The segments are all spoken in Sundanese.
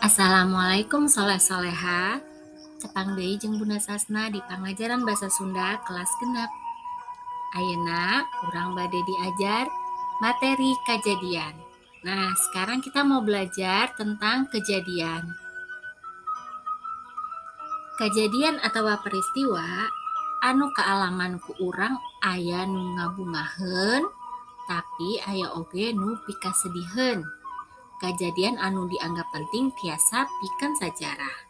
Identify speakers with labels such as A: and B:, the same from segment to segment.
A: Assalamualaikum soleh soleha. Tepang deui jeung Bunda Sasna di pangajaran Basa Sunda kelas 6. Ayeuna urang bade diajar materi kajadian. Nah, sekarang kita mau belajar tentang kejadian. Kajadian atawa peristiwa anu kaalaman ku urang aya nu ngabungaheun, tapi aya oge nu pikasediheun. Kajadian anu dianggap penting tiasa pikeun sajarah.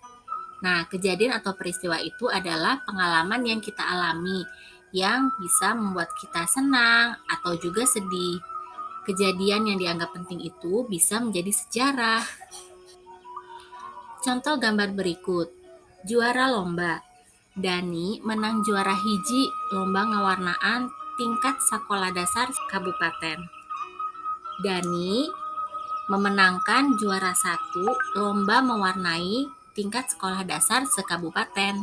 A: Nah, kejadian atau peristiwa itu adalah pengalaman yang kita alami yang bisa membuat kita senang atau juga sedih. Kejadian yang dianggap penting itu bisa menjadi sejarah. Contoh gambar berikut. Juara lomba. Dani menang juara 1 lomba ngawarnaan tingkat sekolah dasar kabupaten. Dani memenangkan juara 1 lomba mewarnai tingkat sekolah dasar sekabupaten.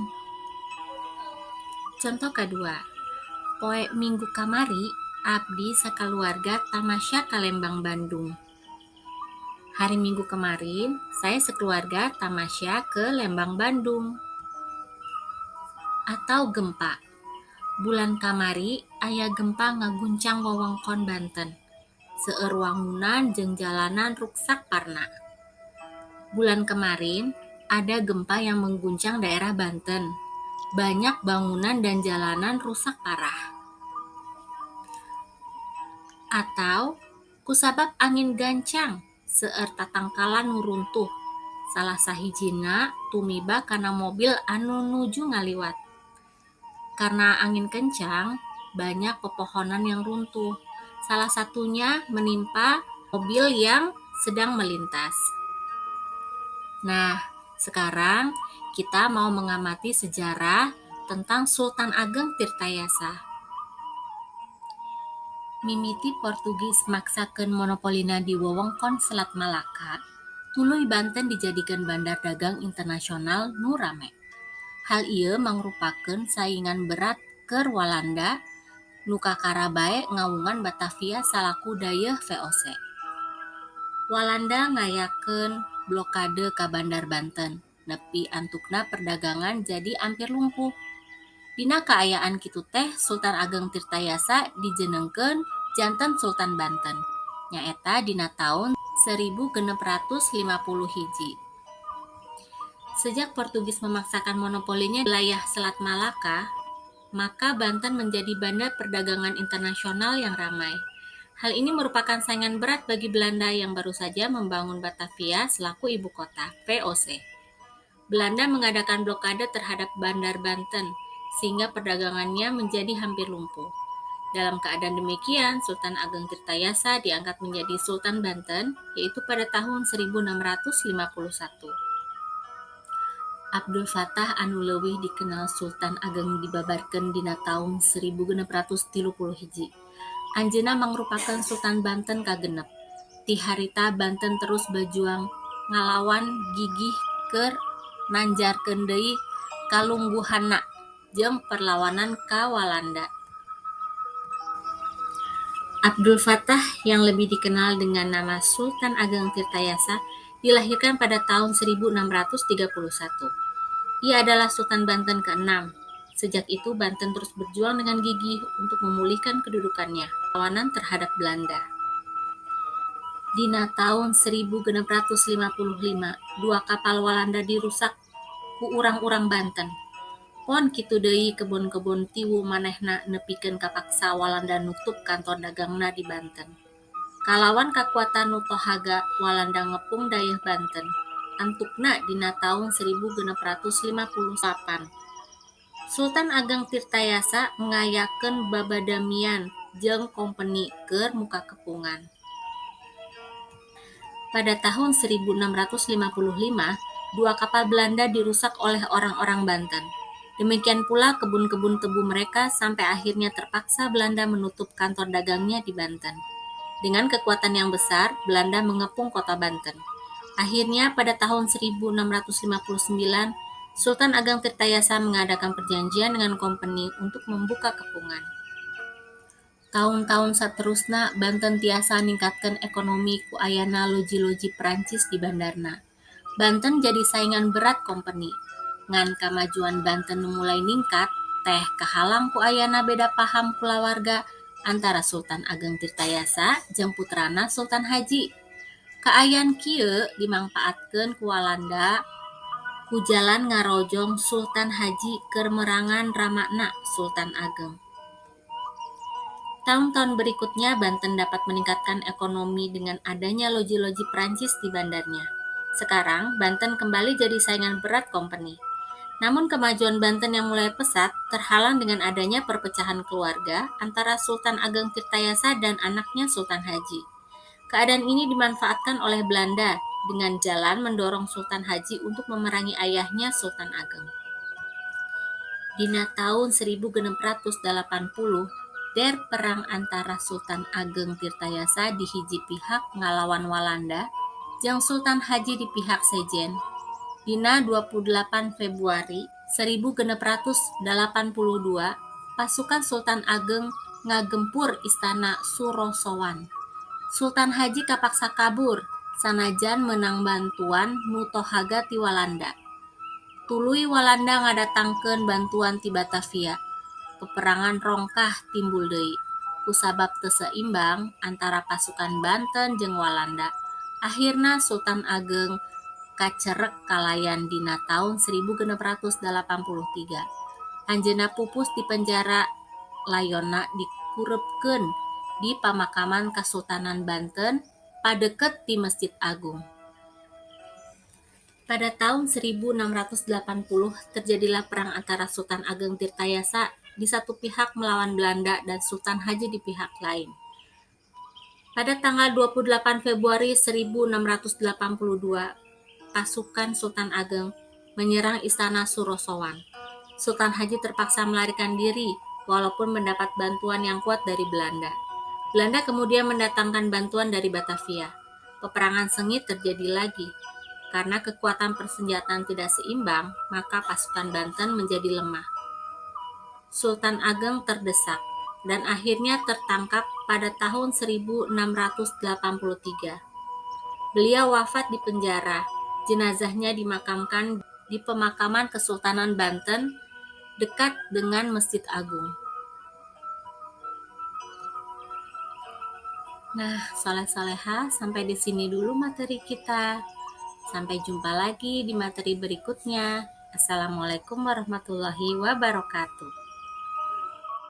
A: Contoh kedua, poe Minggu kamari abdi sakaluarga tamasya ka Lembang, Bandung. Hari Minggu kemarin, saya sekeluarga tamasya ke Lembang, Bandung. Atau gempa. Bulan kamari aya gempa ngaguncang wewengkon Banten. Seueur wangunan jeung jalanan ruksak parna. Bulan kemarin ada gempa yang mengguncang daerah Banten. Banyak bangunan dan jalanan rusak parah. Atau kusabab angin gancang seueur tatangkalan nu runtuh. Salah sahijina tumiba kana mobil anu nuju ngaliwat. Karena angin kencang, banyak pepohonan yang runtuh. Salah satunya menimpa mobil yang sedang melintas. Nah, sekarang kita mau mengamati sejarah tentang Sultan Ageng Tirtayasa. Mimiti Portugis maksakeun monopolina di wewengkon Selat Malaka, tuluy Banten dijadikeun bandar dagang internasional nu rame. Hal ieu mangrupakeun saingan berat keur Walanda nu kakara bae ngawungan Batavia salaku dayeuh VOC. Walanda ngayakeun blokade ka Bandar Banten, nepi antukna perdagangan jadi ampir lumpuh. Dina kaayaan kitu teh Sultan Ageng Tirtayasa dijenengkeun janten Sultan Banten, nyaeta dina taun 1651. Sejak Portugis memaksakan monopolinya di wilayah Selat Malaka, maka Banten menjadi bandar perdagangan internasional yang ramai. Hal ini merupakan saingan berat bagi Belanda yang baru saja membangun Batavia selaku ibu kota, VOC. Belanda mengadakan blokade terhadap Bandar Banten, sehingga perdagangannya menjadi hampir lumpuh. Dalam keadaan demikian, Sultan Ageng Tirtayasa diangkat menjadi Sultan Banten, yaitu pada tahun 1651. Abdul Fattah anu leuwih dikenal Sultan Ageng dibabarkeun dina taun 1631. Anjeunna mangrupakeun Sultan Banten kagenep. Ti harita Banten terus berjuang ngalawan gigih keur nanjarkeun deui kalungguhanna jeung perlawanan ka Walanda. Abdul Fattah yang lebih dikenal dengan nama Sultan Ageng Tirtayasa dilahirkan pada tahun 1631. Ia adalah Sultan Banten ke-6. Sejak itu Banten terus berjuang dengan gigih untuk memulihkan kedudukannya, perlawanan terhadap Belanda. Dina taun 1655, 2 kapal Walanda dirusak ku urang-urang Banten. Pon kitu deui kebon-kebon tiwu manehna nepikeun kapaksa Walanda nutup kantor dagangna di Banten. Kalawan kakuatan nu tohaga, Walanda ngepung dayeuh Banten. Antukna dina taun 1658. Sultan Ageng Tirtayasa ngayakeun babadamian jeung kompeni keur muka kepungan. Pada tahun 1655, 2 kapal Belanda dirusak oleh orang-orang Banten. Demikian pula kebun-kebun tebu mereka sampai akhirnya terpaksa Belanda menutup kantor dagangnya di Banten. Dengan kekuatan yang besar, Belanda mengepung kota Banten. Akhirnya pada tahun 1659, Sultan Ageng Tirtayasa mengadakan perjanjian dengan kompeni untuk membuka kepungan. Taun-taun saterusna Banten tiasa ningkatkeun ekonomi ku ayana loji-loji Perancis di bandarna. Banten jadi saingan berat kompeni. Ngan kamajuan Banten nu mulai ningkat teh kahalang ku ayana beda paham kulawarga antara Sultan Ageng Tirtayasa jeung putrana Sultan Haji. Kaayaan kieu dimangpaatkeun ku Walanda ku jalan ngarojong Sultan Haji keur merangan ramana Sultan Ageng. Tahun-tahun berikutnya Banten dapat meningkatkan ekonomi dengan adanya loji-loji Prancis di bandarnya. Sekarang Banten kembali jadi saingan berat kompeni. Namun kemajuan Banten yang mulai pesat terhalang dengan adanya perpecahan keluarga antara Sultan Ageng Tirtayasa dan anaknya Sultan Haji. Keadaan ini dimanfaatkan oleh Belanda dengan jalan mendorong Sultan Haji untuk memerangi ayahnya Sultan Ageng. Dina tahun 1680, der perang antara Sultan Ageng Tirtayasa di hiji pihak ngalawan Walanda jeung Sultan Haji di pihak sejen. Dina 28 Februari 1682, pasukan Sultan Ageng ngagempur Istana Surosowan. Sultan Haji kapaksa kabur sanajan menang bantuan nu tohaga ti Walanda. Tuluy Walanda ngadatangkeun bantuan ti Batavia. Peperangan rongkah timbul deui kusabab teu seimbang antara pasukan Banten jeung Walanda. Akhirna Sultan Ageng kacerek kalayan dina taun 1683. Anjeunna pupus di penjara, layonna dikureupkeun di pamakaman Kasultanan Banten padeket ti Masjid Agung. Pada tahun 1680 terjadilah perang antara Sultan Ageng Tirtayasa di satu pihak melawan Belanda dan Sultan Haji di pihak lain. Pada tanggal 28 Februari 1682, pasukan Sultan Ageng menyerang Istana Surosowan. Sultan Haji terpaksa melarikan diri walaupun mendapat bantuan yang kuat dari Belanda. Belanda kemudian mendatangkan bantuan dari Batavia. Peperangan sengit terjadi lagi. Karena kekuatan persenjataan tidak seimbang, maka pasukan Banten menjadi lemah. Sultan Ageng terdesak dan akhirnya tertangkap pada tahun 1683. Beliau wafat di penjara. Jenazahnya dimakamkan di pemakaman Kesultanan Banten dekat dengan Masjid Agung. Nah, soleh-soleha, sampai di sini dulu materi kita. Sampai jumpa lagi di materi berikutnya. Assalamualaikum warahmatullahi wabarakatuh.